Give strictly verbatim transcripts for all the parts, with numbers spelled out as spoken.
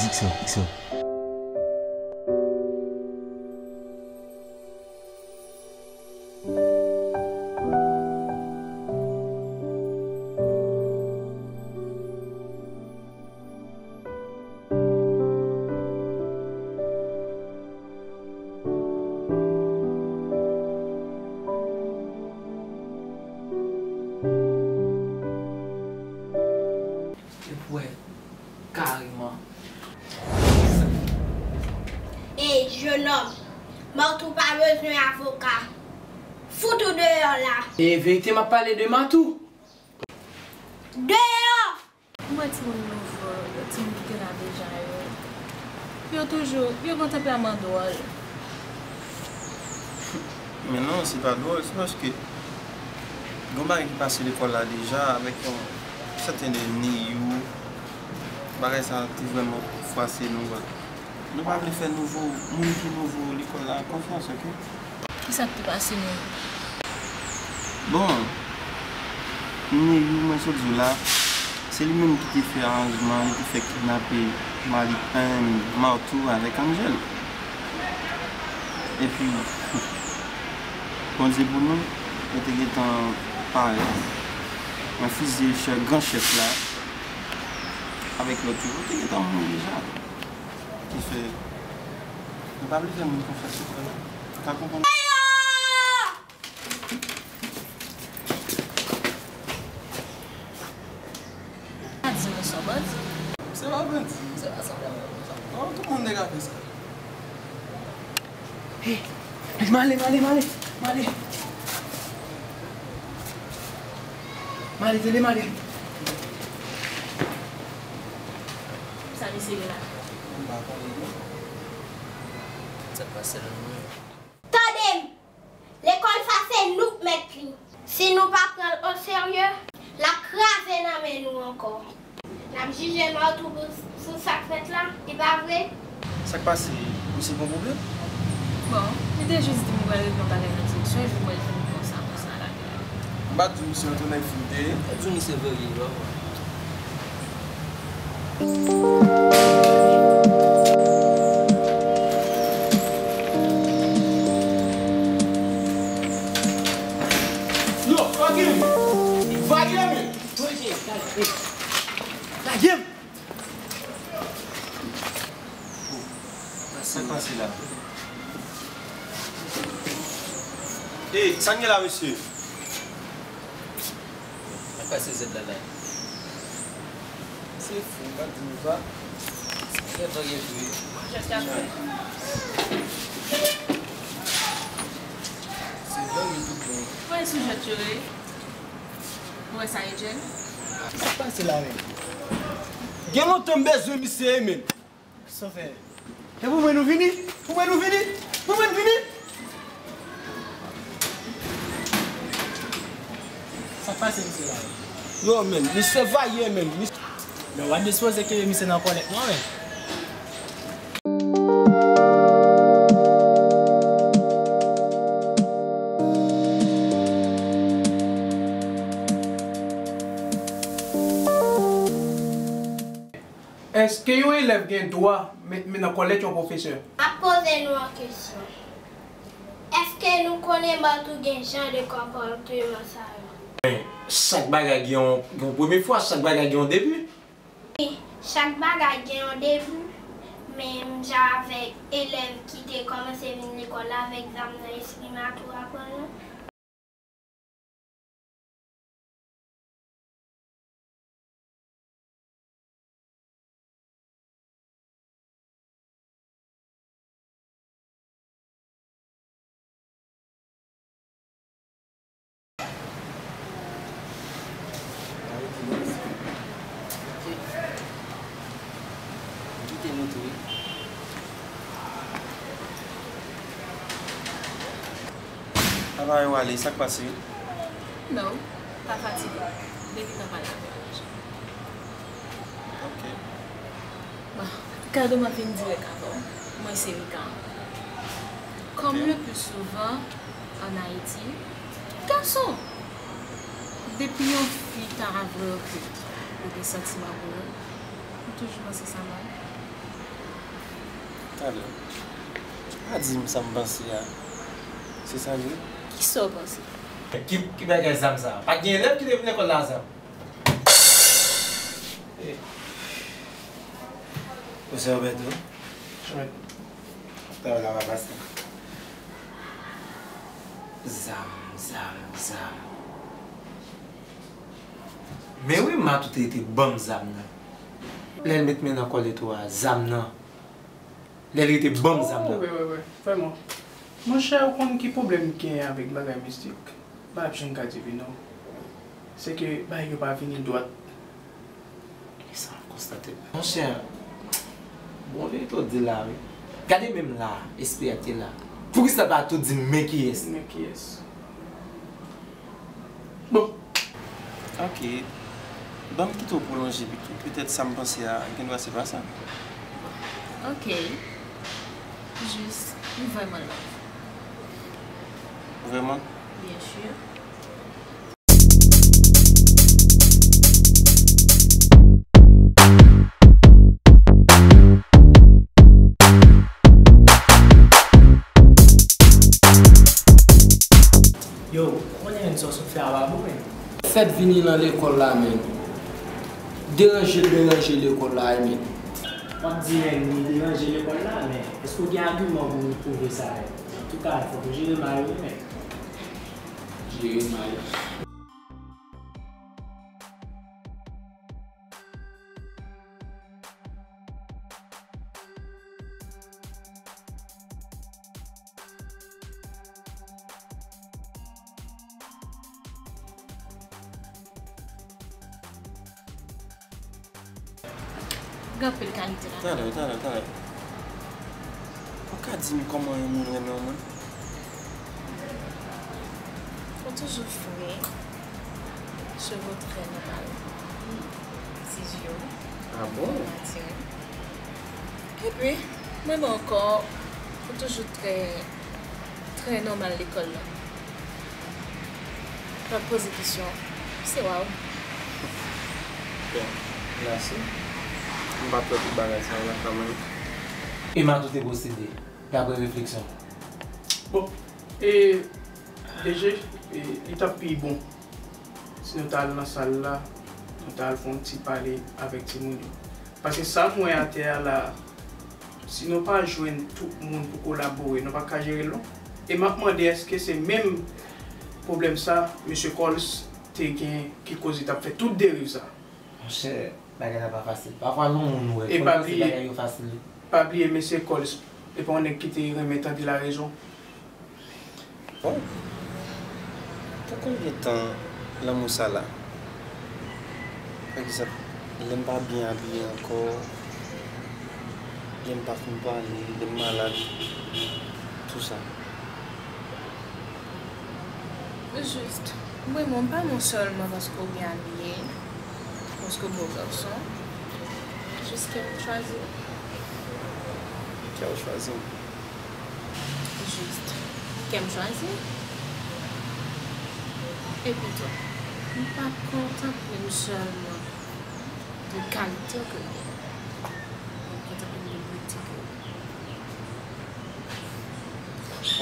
Dikson, Dikson. Epi w wè, kareman. Ey, jenòm, Martou pa bezwen avoka. Fout ou deyò la. E verite, m ap pale de Martou. Deyò! M wè timoun nouvo yo, timoun ki te la deja yo, yo toujou, yo gen yon tanperaman dwòl. Men non, se pa dwòl, se paske gen yon bagay ki pase lekòl la deja avèk yon sèten de Neyou. Bagay sa te vrèman fwase nou. Nou pa vle fè nouvo, moun ki nouvo lekòl la konfyans, oke? Kisa k te pase menm? Bon, Neyou, mwen sot di w la, se li menm ki te fè aranjman, li te fè kidnape Malik, em, Martou avèk Angel. Epi, Bondye pou nou, yo te gentan parèt. Mwen fizye chè, gran chèf la, avèk lòt yo, yo te gentan mouri deja. Ki fè, nou pa vle fè moun konfyans se sa. Ou ka konprann? Pa di nou se yon bandi. Se pa bandi. Se pa sa. Non, tout moun te ka fè sa. Hey, m ale, m ale, m ale, m ale. M ale, tande, m ale. Sa misye gen la? M pa konnen non. Sa k pase la menm? Tande m! Lekòl sa se nou k mèt li. Si nou pa pran l oserye, l ap kraze nan men nou ankò. N ap jije Martou pou, pou sa k fèt la, li pa vre? Sa k pase? Misye gen pwoblèm? Bon, li te jis di m li pral regle yon bagay nan direksyon, epi m wè l vin konsa, konsa la. M pa t di w misye yon trè nèg fou li te ye. Ou di w misye vre li ye, pa vre? Yo, lage m! Lage m! Lage m! Sa k pase la? Ey, sa n gen la, mesye? Sa k pase zèt la la? Se fou, m pa t di nou sa. Se vre, vre. Se vre, tout bon. Wè, sou jwèt yo ye. Ou wè sa, Angel? Sa k pase la menm? Gen lontan m bezwen misye, menm. Sofè. Se pou mwen nou vini? Pou mwen nou vini? Pou mwen nou vini? Sa k pase misye la? Yo, menm, misye vayan, menm. Mis- Men w ap dispoze kenbe misye nan kòlèt non, menm. Èske yon elèv gen dwa met men nan kòlèt yon pwofesè? M ap poze nou yon kesyon. Èske nou konnen Martou gen jan de konpòteman sa yo? Men, chak bagay gen yon, gen yon premye fwa, chak bagay gen yon debi. Wi, chak bagay gen yon debi, menm jan avèk elèv ki te kòmanse vin lekòl la avèk zam nan, espri Martou aprann nou. Kite nou tou wi. Travay ou ale, sa k pase? Non, pa fatige. Depi m ap pale avè w deja. Ok. Bon, gade w, m ap vin dirèk avè w. Mwen se Rika. Kòm le pli souvan ann Ayiti, gason, depi yon fi ta vle ke ou gen santiman pou yo, ou toujou panse sa mal. Tande, pa di m sa m panse a. Se sa l ye? Kisa w panse? Ki, ki bagay zam sa? Pa t gen elèv ki te vin lekòl la a zam? Hey. Ou se Roberto? Wi. Travay la pa pase. Zam, zam, zam. Men wi, Matou te rete ban m zam nan. Lè l met men nan kòlèt ou a, zam nan. Lè l rete ban m zam nan. Oh, wi, wi, wi. Vrèman. Monchè, ou konn ki pwoblèm m genyen avèk bagay mistik? M pa ap janm ka di wi non. Se ke bagay yo pa vini dwat. E sa m konstate. Monchè, bon verite w di la wi. Gade menm la, espri a te la. Poukisa pa tou di m men kiyès? Men kiyès? Bon. Ok. Ban m kite w pwolonje pito. Petèt sa m panse a, gendwa se pa sa. Ok. Jis, m vrèman love. Vrèman? Byen si. Yo, ou konnen menm sa w sot fè a pa bon menm. Fèt vini nan lekòl la menm. Deranje l deranje lekòl la wi menm. W ap di menm li deranje lekòl la, men èske w gen agiman pou w pwouve sa menm? Antouka, fòk ou jere mal wi menm. Jere mal. Gen anpil kalite la. Talè, talè, talè. Ou ka di m kòman yon moun renmen yon moun? Ou toujou fre, cheve w trè nòmal, ti zye w, ah bon? Atire. Epi, m renmen w ankò, ou toujou trè, trè nòmal lekòl la. Lòt poze kesyon, se wa w. Ok, mèsi. M pa t wè tout bagay sa yo la kanmenm. E Matou te posede, daprè refleksyon. Bon, e, D J, e, li t ap pi bon si nou ta al nan sal la, nou ta al fè yon ti pale avèk timoun yo. Paske sa m wè atè a la, si nou pa jwenn tout moun pou kolabore, nou pa ka jere l non. E m ap mande èske se menm pwoblèm sa mesye Coles te gen ki koz li t ap fè tout deriv sa? Monchè, bagay la pa fasil. Pafwa lè yon moun wè, fò l panse bagay yo fasil wi. E pa bliye, pa bliye mesye Coles, e pa yon nèg ki te renmen tande larezon. Bon, pou konbyen tan lanmou sa la? Pa egzanp, lè m pa byen abiye ankò, lè m pa fin pale, lè m malad, tou sa. Jis, m renmen w pa non sèlman paske w byen abiye, paske w bo gason. Jis kè m chwazi w. Kè w chwazi m. Jis, kè m chwazi. Epi tou, m pa kontante m sèlman de kalite w ke w gen. M kontante m de bwite ke w gen.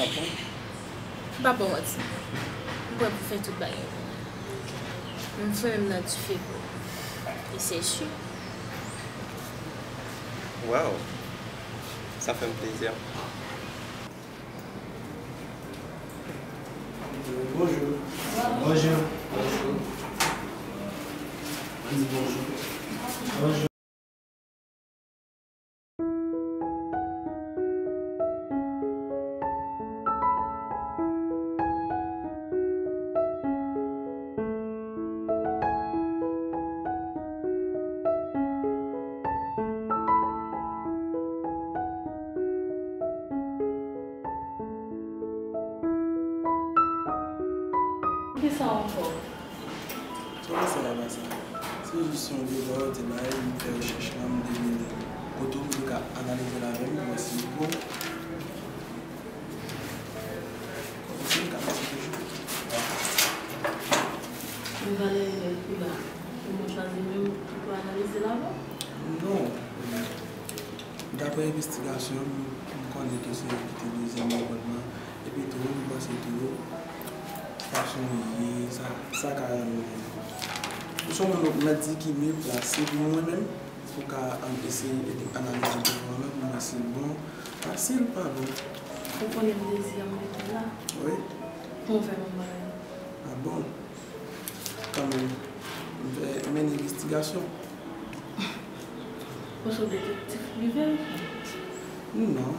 Ah bon? M p ap ba w manti. M prè pou fè tout bagay pou ou. M fè menm nan dife pou ou. E se si. Waw! Sa fè m plezi. Bonjou. Bonjou. Bonjou. Di bonjou. Bonjou. Kisa ankò? Sa w panse la, Baza? Se jis yon deba yo te bay, m fè rechèch la, m devine. Kote w vle ka analize l avè m, pou wè si l bon. Ou di m ka pase toujou. M valè lè kou la. Ou mwen chwazi menm pou analize l avè w? Non. M ta Dapre envestigasyon m, m konnen ke se li ki te dezyèm nan bòd lan. Epi tou, m panse tou, fason l ye, sa, sa ka rann li menm. Ou se yon moun, m di, ki mye plase pou mwen menm, pou ka, um, eseye ede analize devlopman pou mwen si l bon, pa si l pa bon. Ou konnen m dezyèm mwen la. Wi. Pou m fè yon bagay. Ah bon? Kanmenm, m fè, m mennen envestigasyon. Ou se yon detektif prive? Non.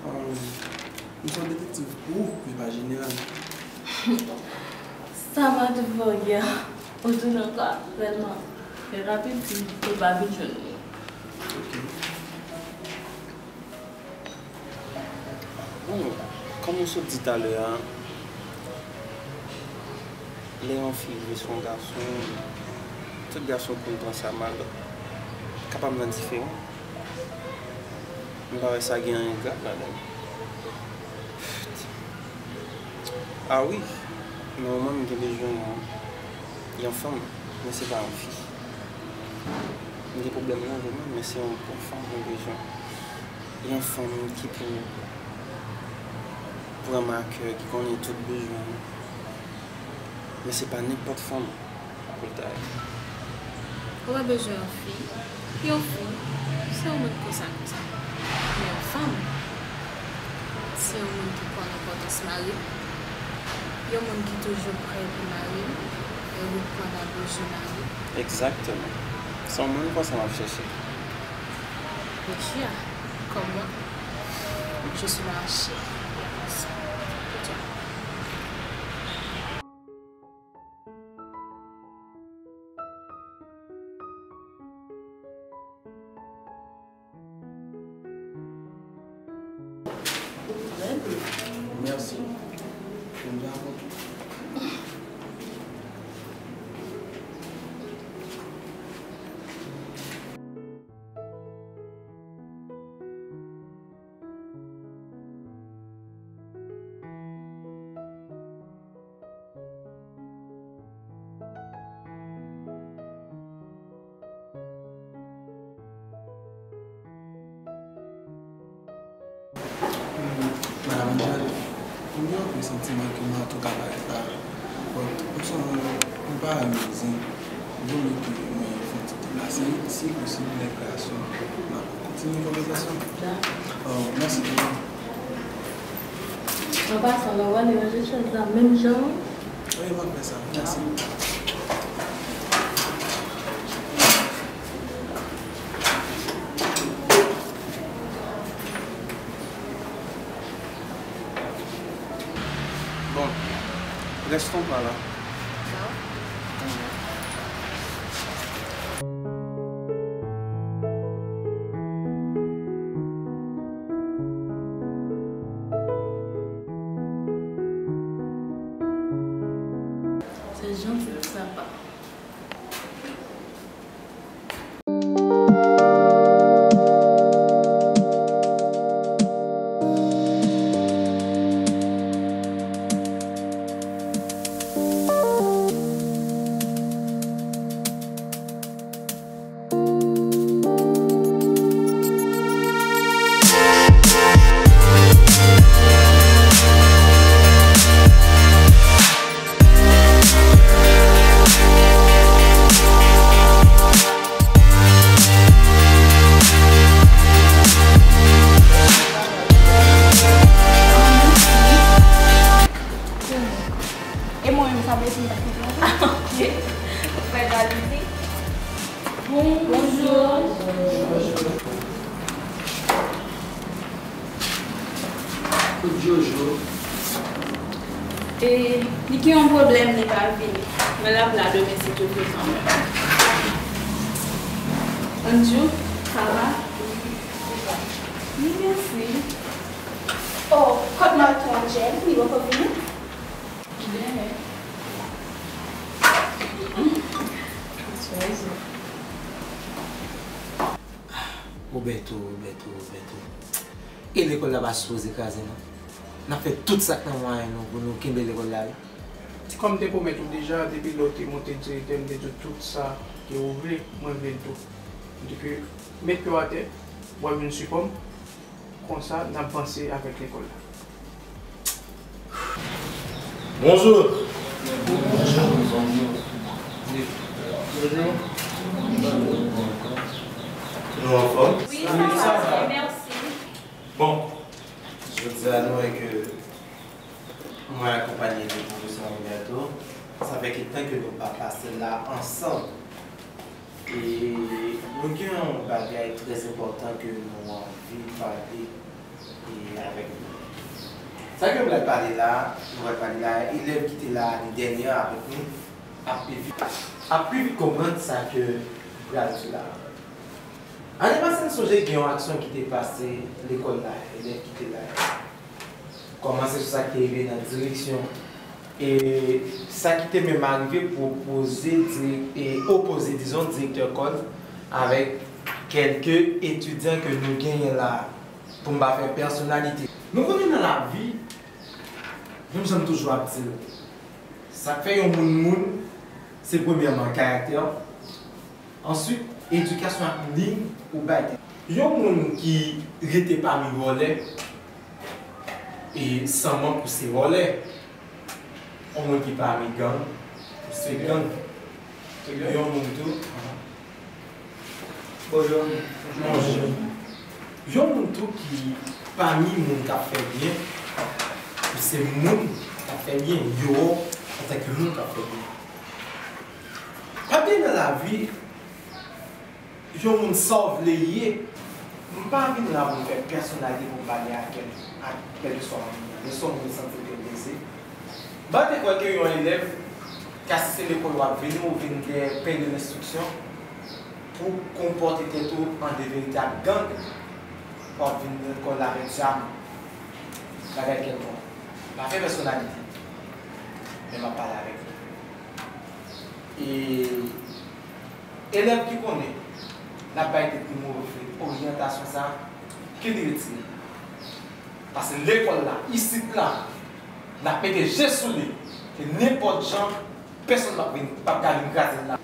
Um, m se yon detektif pou ou, men pa jeneral. Sa m ap di w, Boger. Ou tounen ankò, sèlman fè rapid si ou pa vin jwenn mwen. Ok. Bon, kòm ou sot di talè a, lè yon fi vle sou yon gason, tout gason konn pran sa mal, kapab nan diferan. M pa wè sa gen anyen grav ladan l. Ah wi, men mwen menm m gen bezwen yon, yon fanm, men se pa yon fi. M gen pwoblèm nan vre mwen, men se yon bon fanm mwen bezwen. Yon fanm ki pou pran m a kè, ki konnen tout bezwen m. Men se pa nenpòt fanm pou l ta ye. Ou pa bezwen yon fi. Yon fi, se yon moun konsa konsa. Men yon fanm, se yon moun ki konn enpòtans mari l. Yon moun ki toujou prè pou mari l e reponn a bezwen mari l. Egzakteman. Se yon moun konsa m ap chèche. Jodi a, comme moi, je suis la chef de la maison. Écoute-moi. Merci. Bonne journée. Madanm Anjèl, m gen anpil santiman ke m antre nan bagay sa. Bon, m se yon, m pa renmen zen. Vomye ke mwen fè yon ti deplase, si posib, lè k la sou, n ap kontinye konvèsasyon. Dakò. Mèsi pou. An pasan, nou wè nou ranje chèz la menm jan. Wi, m ap fè sa. Mèsi. Bon, rèstons par là. C'est gentil de sa part. E mwen menm, sa vle di m pa konprann. Ok. Ou fè jalouzi? Bonjou. Bonjou. Kout Jojo. E, li gen yon pwoblèm, li pa vini. Men l ap la demen si Dye vle kanmenm. Anjou, ça va? Wi, mèsi. Oh, kot Martou Angel? Li poko vini? Demen. Bon, Bèto, Bèto, Bèto. E lekòl la pa sipoze kraze, non. N ap fè tout sa k nan mwayen nou pou nou kenbe lekòl la, wi. Kòm m te pwomèt ou deja, depi lè w te monte direktè, m te di w tout sa ke ou vle, mwen vle l tou. M te ke met pye w atè, W ap vin sipò m. Konsa, n ap vanse avèk lekòl la. Bonjou. Bonjou. Nou anfòm? Wi, sa va, mèsi. Bon, jodi a nou wè ke mwen akonpaye de pwofesè Roberto. Sa fè kèk tan ke nou pa pase la ansanm. E nou gen yon bagay trè enpòtan ke nou anvi pale e avèk nou. Sa ke nou pral pale la, nou pral pale la, elèv ki te la ane dènyè avèk nou ap vit, ap pi vit konprann sa ke m pral di la. Ane pase, n sonje gen yon aksyon ki te pase lekòl la, elèv ki te la. Kòmanse sou sa ki te rive nan direksyon. E sa ki te menm arive pou opoze direk-, e opoze, dizon, direktè lekòl avèk kèlke etidyan ke nou genyen la, pou m pa fè pèsonalite. Nou konnen nan lavi, menm jan m toujou ap di l, sa k fè yon moun moun, se premyèman karaktè, answit, edikasyon ak liy ou bay tèt. Yon moun ki rete pami vòlè, e san mank ou se vòlè. Yon moun ki pami gang, ou se gang. Yon moun tou. Bonjou. Bonjou. Yon moun tou ki pami moun k ap fè byen, ou se moun k ap fè byen, yo, antanke moun k ap fè byen. Pa byen nan lavi, yon moun sa w vle ye. M pa vin la pou m fè pèsonalite pou m pale a kèl, a kèlkeswa moun nan. Men si yon moun santi l te blese. M pa te kwè ke yon elèv k asiste lekòl w ap vini ou vin dèyè pè de lenstriksyon pou konpòte tèt ou an de veritab gang, w ap vin lekòl avèk zam, bagay kèlkonk. M pa fè pèsonalite, men m ap pale avèk nou. E elèv ki konnen n ap bay tèt nou move oryantasyon sa a, ke li retire. Paske lekòl la, isit la, n ap mete je sou li, e nenpòt jan, pèsonn p ap vin, p ap ka vin kraze l la.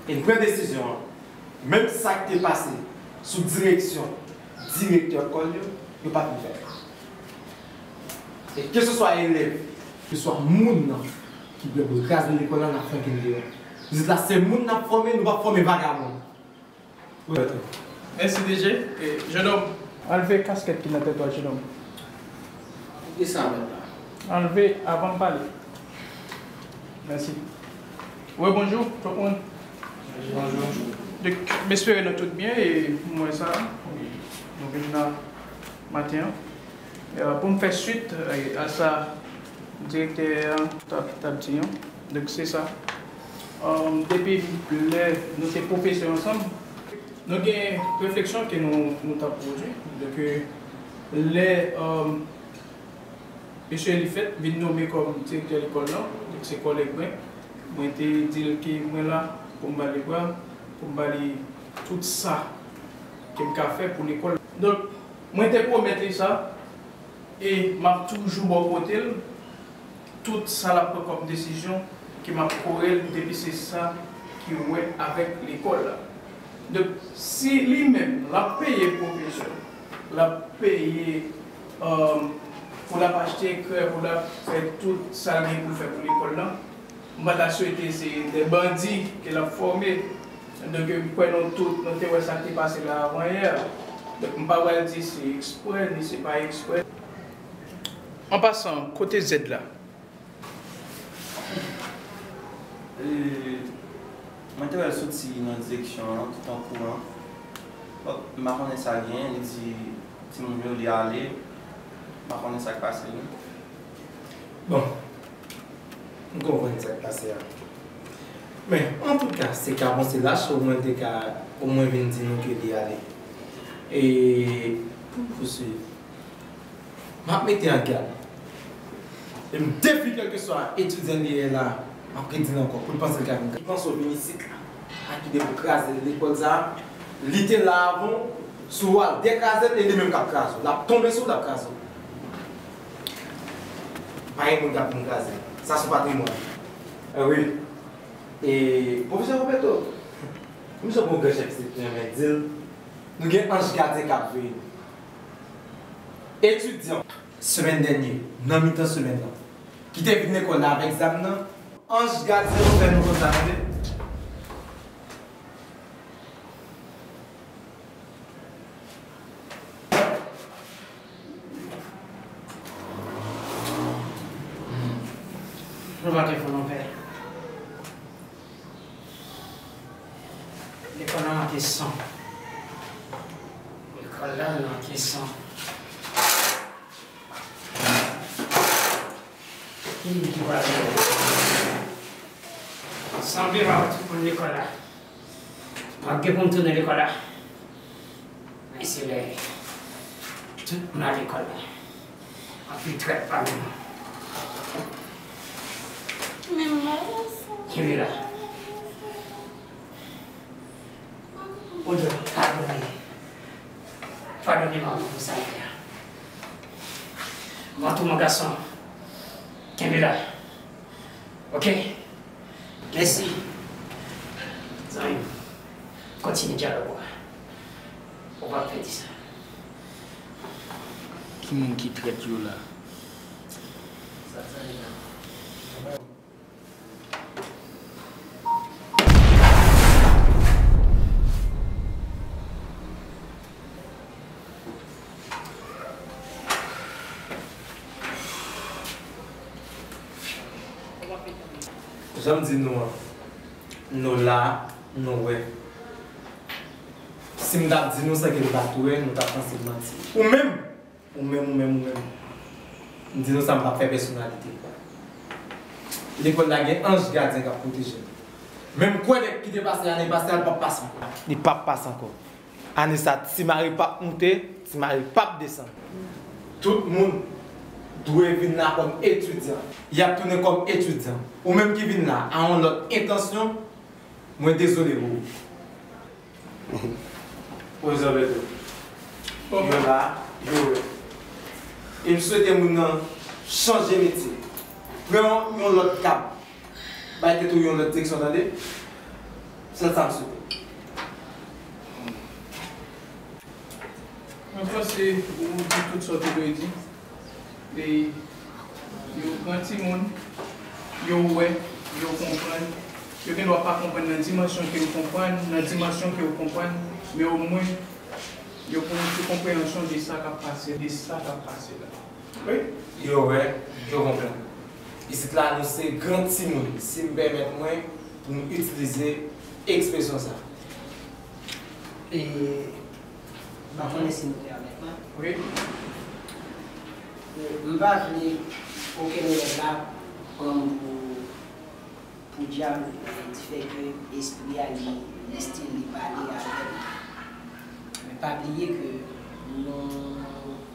E n pran desizyon an, menm sa k te pase sou direksyon direktè lekòl yo, yo p ap vin fè. E keseswa elèv, keseswa moun nan ki prè pou l kraze lekòl la, n ap flanke l deyò. Isit la, se moun n ap fòme, nou p ap fòme vagabon. Mèsi, D J. E, jennonm, anlve kaskèt ki nan tèt ou a, jennonm. Kisa mèt la? Anlve avan m pale. Mèsi. Wi, bonjou, tout moun. Bonjou. Donk, m espere nou tout byen e m wè sa. Nou vin la maten an. E, pou m fè swit, e, a sa direktè an t ap, t ap di an. Donk, se sa. E, depi lè nou te pwofesè ansanm, nou gen refleksyon ke nou, nou t ap pwodui. Donk, e, lè, e, mesye Elifèt vin nome kòm direktè lekòl lan, donk se kòlèg mwen, mwen te di l ke mwen la pou m ba li bra, pou m ba li tout sa ke m ka fè pou lekòl. Donk, mwen te pwomèt li sa, e m ap toujou bò kote l, tout sa l ap pran kòm desizyon, ke m ap kore l depi se sa ki wè avèk lekòl la. Donk, si li menm, l ap peye pwofesè, l ap peye, e, pou l ap achte krè, pou l ap fè tout sa l gen pou l fè pou lekòl la, m pa ta swete se de bandi ke l ap fòme. Donk, m kwè nou tout, nou te wè sa k te pase la avan yè. Donk, m pa pral di se eksprè, ni se pa eksprè. An pasan, kote Zèd la? E, mwen te wè l soti nan direksyon an tout an kouran. Bon, m pa konnen sa genyen, li di timoun yo li ale. M pa konnen sa k pase, non. Bon, m konprann sa k pase a. Men, antouka, se ka bon, se lach, omwen l te ka, omwen vin di nou ke li ale. E, pou n pouswiv, m ap mete an gad. E m defi kèlkeswa etidyan li ye la, m ap redi l ankò, pou l panse l ka vin. Li panse w vin isit la, ak ide pou kraze lekòl sa a. Li te la avan w, si w al dekraze l, e li menm k ap kraze w. L ap tonbe sou w, l ap kraze w. Pa gen moun k ap vin kraze l. Sa se yon patrimwàn. E wi. E, pwofesè Roberto, misye gon granchèf isit, renmen di l, Nou gen anj gadyen k ap veye nou. Etidyan, semèn dènye, nan mitan semèn nan, ki te vin lekòl la avèk zam nan, anj gadyen yo fè nou konn sa, tande. Nou pa te fè nou pè. Lekòl la manke san. Lekòl la manke san. Ki moun ki pral lekòl? Sanble m ap tout moun lekòl la. M ap gen pou m tounen lekòl la. Men se lè tout moun al lekòl la. Anpil trèt pami nou. Kenbe la. Odè, padone. Padone m pou sa m fè a. Mwen tou, mon gason. Kenbe la. Ok? Mèsi. Zanmi m, kontinye dyalòg ou a. Ou p ap pèdi sa. Ki moun ki trèt yo la? Jan m di nou an, nou la, nou wè. Si m t ap di nou san ke nou pa t wè, nou t ap panse m manti. Ou menm, ou menm, ou menm, ou menm. M di nou sa, m p ap fè pèsonalite. Lekòl la gen anj gadyen k ap pwoteje l. Men m kwè nèg ki te pase ane pase a, l p ap pase ankò. Li p ap pase ankò. Ane sa, Ti Mari p ap moute, Ti Mari p ap desann. Tout moun dwe vin la kòm etidyan. Y ap tounen kòm etidyan. Ou menm ki vin la a yon lòt entansyon, mwen dezole pou ou. Pwofesè Bertho, yo la, yo wè. E m swete moun nan chanje metye. Pran yon, yon lòt kab. Bay tèt ou yon lòt direksyon, tande? Sèl sa m swete. Mwen panse ou di tout sa w te dwe di. E yo gran timoun, yo wè, yo konprann. Yo gendwa pa konprann nan dimansyon ke yo konprann, nan dimansyon ke yo konprann, men omwen yo gen yon ti konpreyansyon de sa k ap pase, de sa k ap pase la. Wi, yo wè, yo konprann. Isit la, nou se gran timoun, si m pèmèt mwen pou m itilize ekspresyon sa. E, m pa konnen si nou te avèk mwen. Wi. E, m pa vle okenn elèv la pran m pou, pou djab, e, difè ke espri a, li, li still, li pale avè m. Men pa bliye ke nou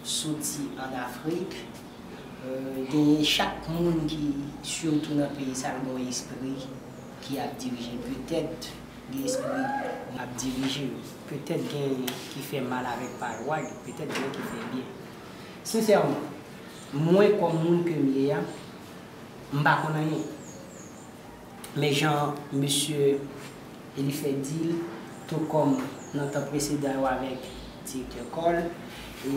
soti ann Afrik, e, genyen chak moun ki, sitou nan peyi sa, l gen yon espri ki ap dirije l. Petèt, gen espri ap dirije yo. Petèt gen ki fè mal avèk pawòl, petèt gen ki fè byen. Sensèman, mwen kòm moun ke m ye a, m pa konn anyen. Men jan mesye Elifèt di l, tou kòm nan tan presedan yo avèk direktè Cole, e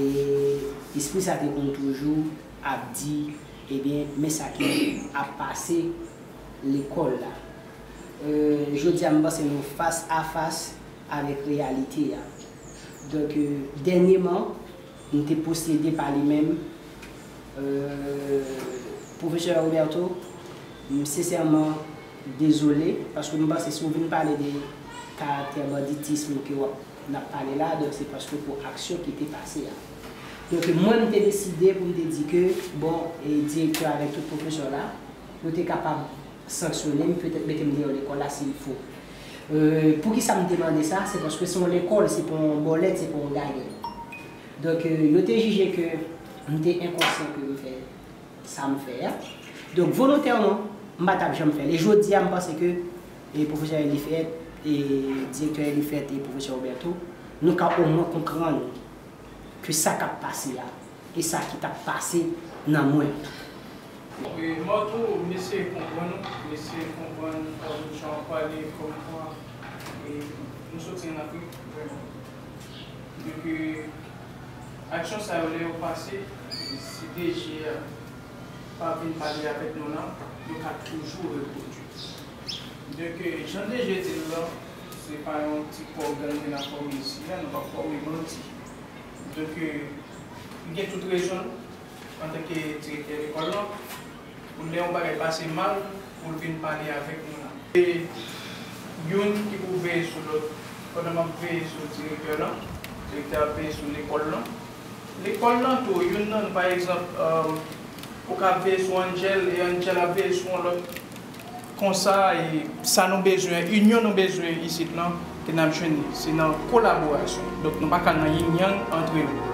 espri sa te konn toujou ap di, ebyen, men sa ki ap pase lekòl la. E, jodi a, m panse nou fas a fas avèk reyalite a. Donk, e, dènyèman, m te posede pa li menm. E, Pwofesè Roberto, m sensèman dezole, paske m panse si w vin pale de karaktè banditism ke w ap, n ap pale la, donk se paske pou aksyon ki te pase a. Donk, mwen, m te deside pou m te di ke, bon, e direktè avèk tout pwofesè la, yo te kapab sanksyone m, petèt mete m deyò lekòl la si l fo. E, poukisa m te mande sa? Se paske se yon lekòl, se pa yon bòlèt, se pa yon gagè. Donk, e, yo te jije ke m te enkonsyan ke m fè sa m fè a. Donk, volontèman, m pa t ap janm fè l. E jodi a, m panse ke, e, pwofesè Elifèt, e, direktè Elifèt e pwofesè Roberto, nou ka omwen konprann ke sa k ap pase a, e sa ki t ap pase nan mwen. E, Marco, m eseye konprann ou, m eseye konprann, e, jan w ap pale, kòmkwa, e, nou soti ann Afrik, vrèman. Ke aksyon sa yo, lè yo pase, si D G a pa vin pale avèk nou la, yo ka toujou repwodui. Donk, jan D G di l lan, se pa yon ti kò gang ki nan fòme isi a, nou p ap fòme bandi. Donk, li gen tout rezon l, antanke direktè lekòl lan, pou lè yon bagay pase mal, pou l vin pale avèk nou la. E youn ki pou veye sou lòt, pandan m ap veye sou direktè lan, direktè ap veye sou lekòl lan. Lekòl lan tou, youn nan nou, pa egzanp, ou ka veye sou Angel, e Angel ap veye sou yon lòt. Konsa, e sa nou bezwen, inyon nou bezwen isit lan, ke n ap jwenn li, se nan kolaborasyon. Donk, nou pa ka nan yin yang antre nou.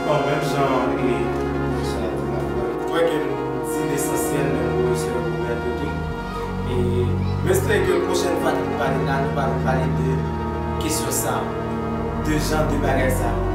Bon, menm jan e pwofesè a di la, m kwè ke m di lesansyèl, menm pwofesè Roberto tou. E m espere ke pwochèn fwa ke nou pale la, nou pa vin pale de kesyon sa, de jan de bagay sa yo.